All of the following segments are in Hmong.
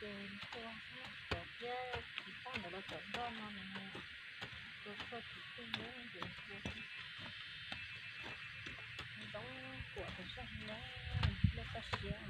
Ces tua cov thiab txiv paj ntawd los cov nroj no nws tua tshuaj tsis txij na, ces tua zoo kuam tus tshuaj no, lub toj siab.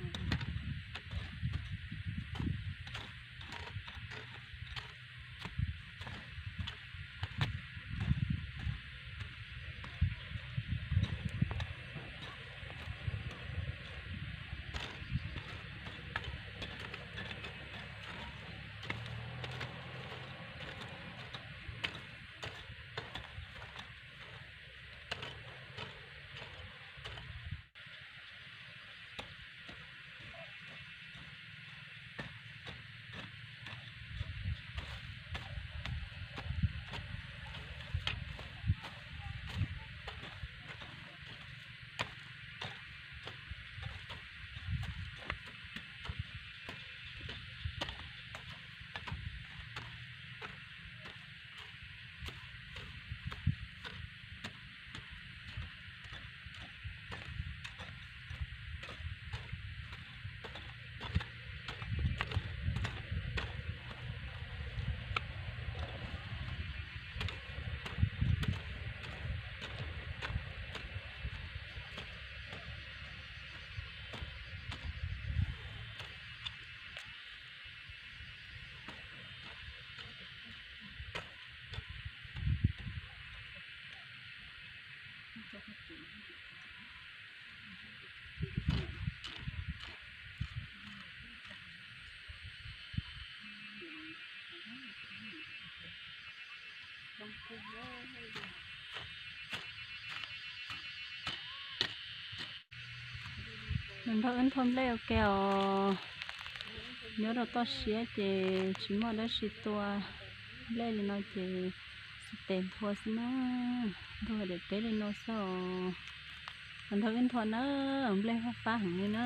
Nrog wb nthua nplej ua ke os. Nyob rau toj siab ces tsis muaj dab tsi tua, nplej li no ces xij tes nthua xwb na. Nthua daim teb li no xwb os. Nrog wb nthua na, nplej fab fab heev li na.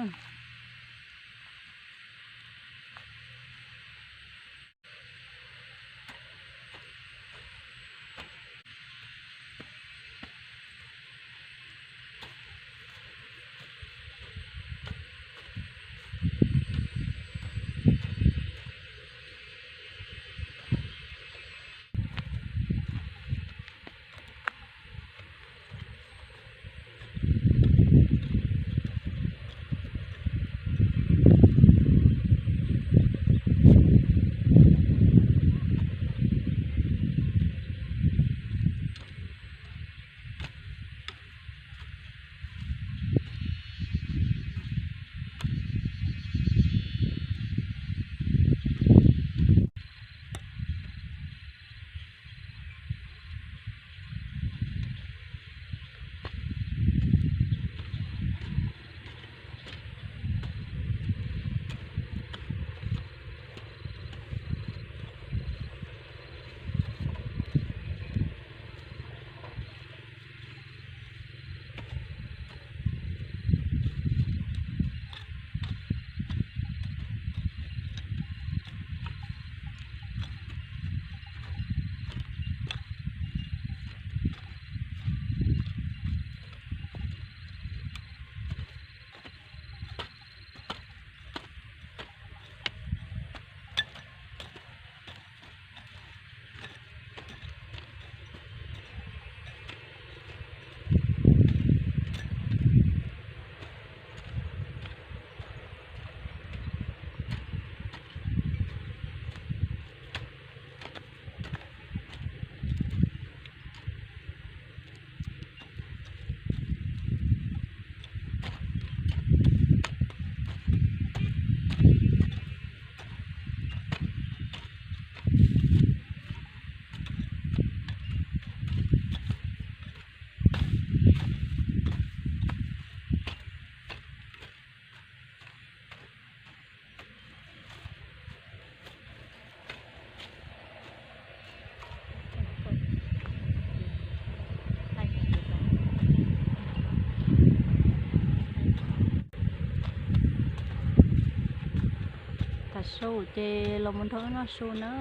Tav su ces los mus nrog wb noj su na,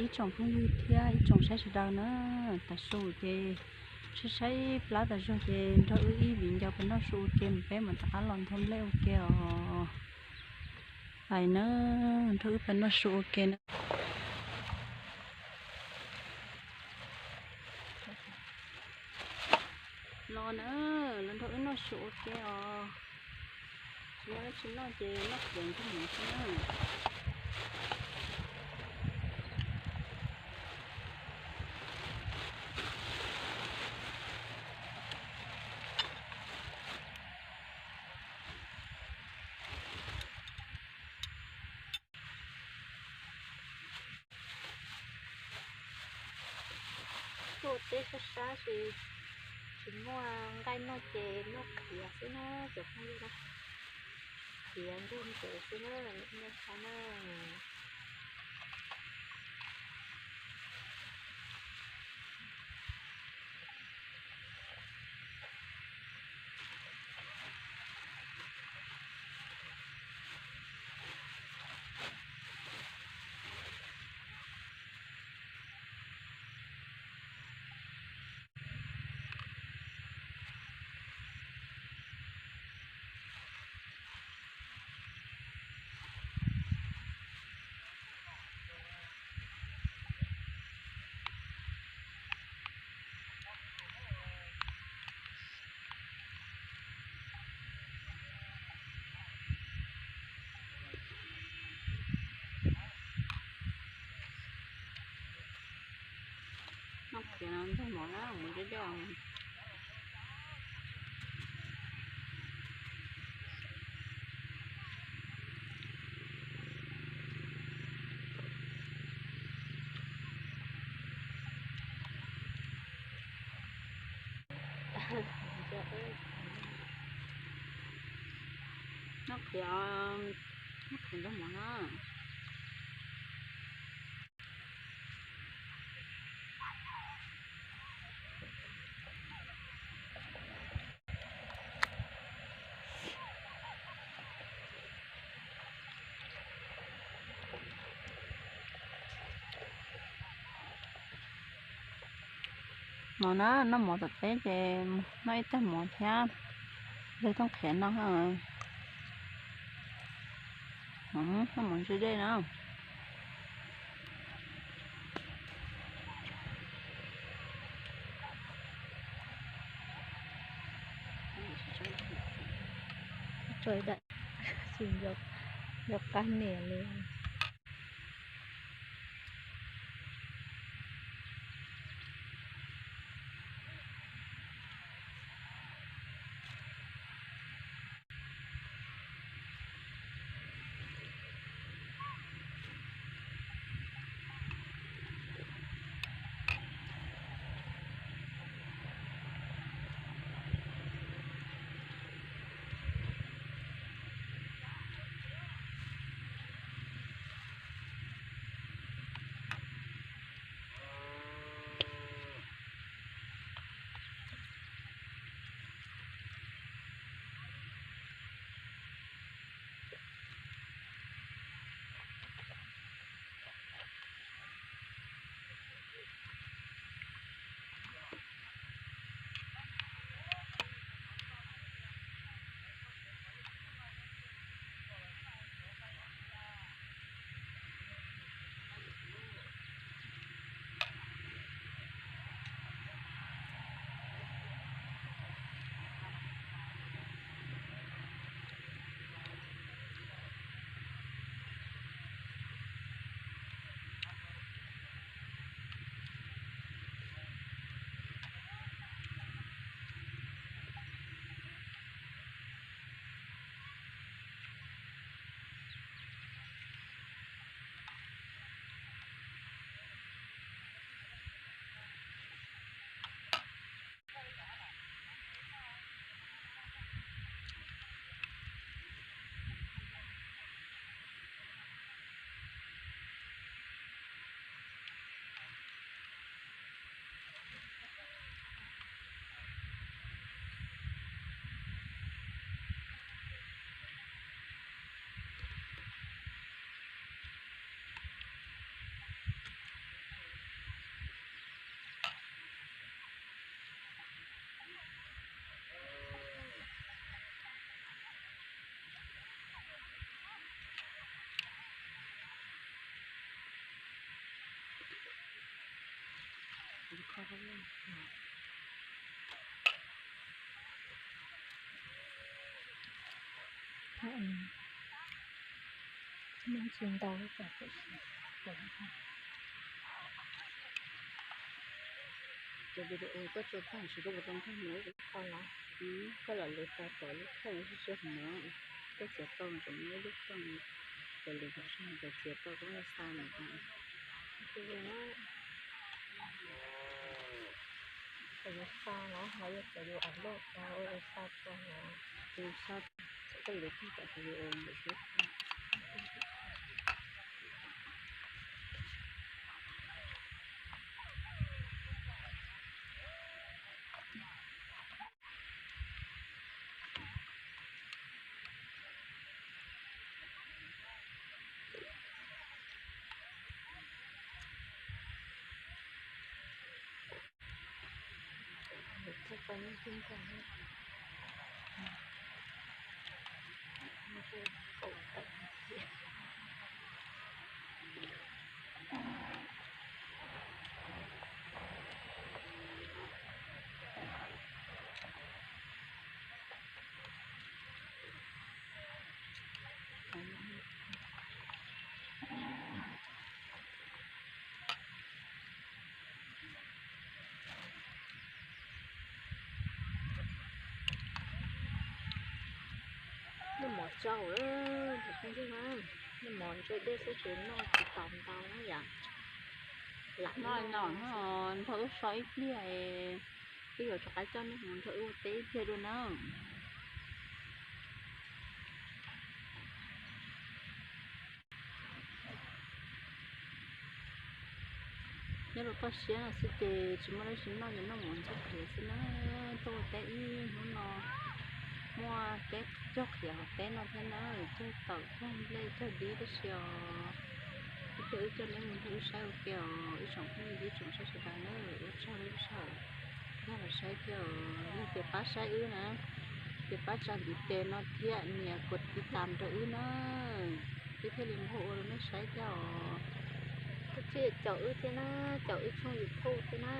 ib tsoom phooj ywg thiab ib tsoom saib sawv daws na. Tav su ces saib saib plab tas zog ces nrog wb ib viv ncaus pem noj su ua ke, peb mam rov qab los nthua nplej ua ke os. Pais na, nrog wb pais noj su ua ke na. Los na, los nrog wb noj su ua ke os. Tsis muaj dab tsi noj ces noj qhiav nrog mov xwb na. Tuaj teb sab sab ces tsis muaj nqaij noj ces noj qhiav xwb na cov phooj ywg na. Qhiav nrog ntses xwb na, nej saib na. Noj qhiav no nrog mov na, mus deb deb. Noj qhiav, noj qhiav nrog mov na. Mov na, noj mov tom teb ces noj ib tag mov thiab, yog thooj qhiav no. Noj mov ntse dej na. Tso dam, tsis nco qab niam li. Tsis ntau. Cov video koj tso tag, koj puas tau nkag mus? Koj los lwv tau tom lub khooj siab siab hmo, koj txiav tau tseem muaj ib lub khooj, cov lwv tau tseem txiav tau koj xa mus. Cov yus xa no los yog cov yus upload tau ua xa tau, yus xa txog koj lwv tag tom video ntawm xwb. Noj mov tsau, noj mov ntse dej xwb ces noj tsis tau ntau na yom. Lam noj no nrog wb so ib pliag, wb yuav rov qab coj nej mus nrog wb ua teb ib pliag dua nawb. Nyob rau toj siab no xwb ces tsis muaj dab tsi noj ces noj mov ntxuag qhiav xwb na. Tuaj ua teb ib hnub no muaj teb cog qhiav hauv teb no thiab na, cog tawm cog nplej cog dib tab sis os, ib pliag wb coj neb mus nrog wb saib ua ke os ib tsoom phooj ywg ib tsoom saib sawv daws na, ua tsaug ib sawm nrog los saib thiab os. Yog tias pab saib wb na, ces pab tsa ntiv tes no thiab nias kuv tiv tam rau wb na, wb thiaj li npau ua rau nej saib thiab os. Koj thiaj caum wb thiab na, caum wb tshooj YouTube thiab na.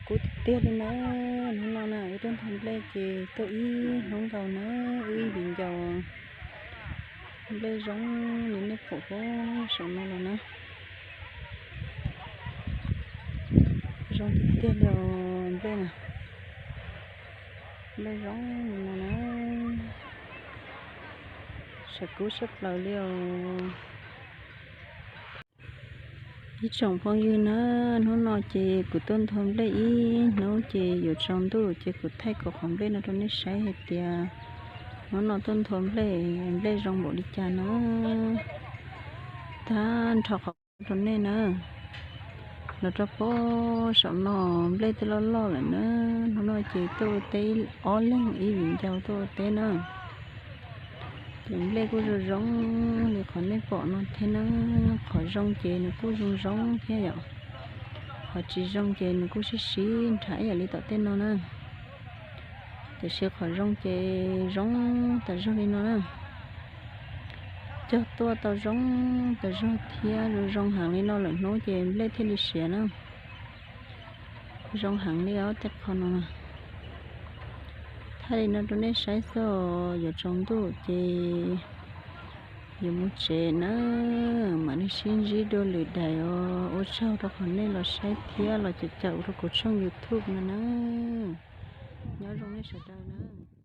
kub tiag tiag li na. Hnub no na wb tuaj ntho nplej ces tuaj ib hnub nkaus na, wb ib viv ncaus nplej zoo li nej pom saum no los na. Zoo tiag tiag li os nplej na. Nplej zoo li no na. Sab kub sab plaws li os. Ib tsoom phooj ywg na, hnub no ces kuv tuaj ntho nplej ib hnub ces yuav tsaus ntuj ces kuv thaij kuv qhov nplej no rau nej saib hais tias hnub no tuaj ntho nplej, nplej zoo npaum li cas na. Tag nrho qhov rau nej na. Los rau pem saum no nplej twb loj loj lawm na. Hnub no ces tuaj ua teb ob leeg ib viv ncaus tuaj ua teb na. Ces nplej kuj zoo zoo li qhov nej pom no thiab na. Qhov zoo ces nws kuj zoo zoo thiab yom. Qhov tsis zoo ces nws kuj sib sib nrhav ib yam li tom tej no na. Tiam sis qhov zoo ces zoo tas zog li no na. Cog tuaj tau zoo tas zog thiab zoo zoo heev li no lawm hnub ces nplej thiaj li siav na. Zoo heev li os tej qho no. Thaij li no rau nej saib xwb, yuav tsaus ntuj ces yuav mus tsev na. Mam li sib ntsib dua lwm daim os. Ua tsaug rau qhov nej los saib thiab los caum caum rau kuv tshooj YouTube no na. Nyob zoo nej sawv daws na.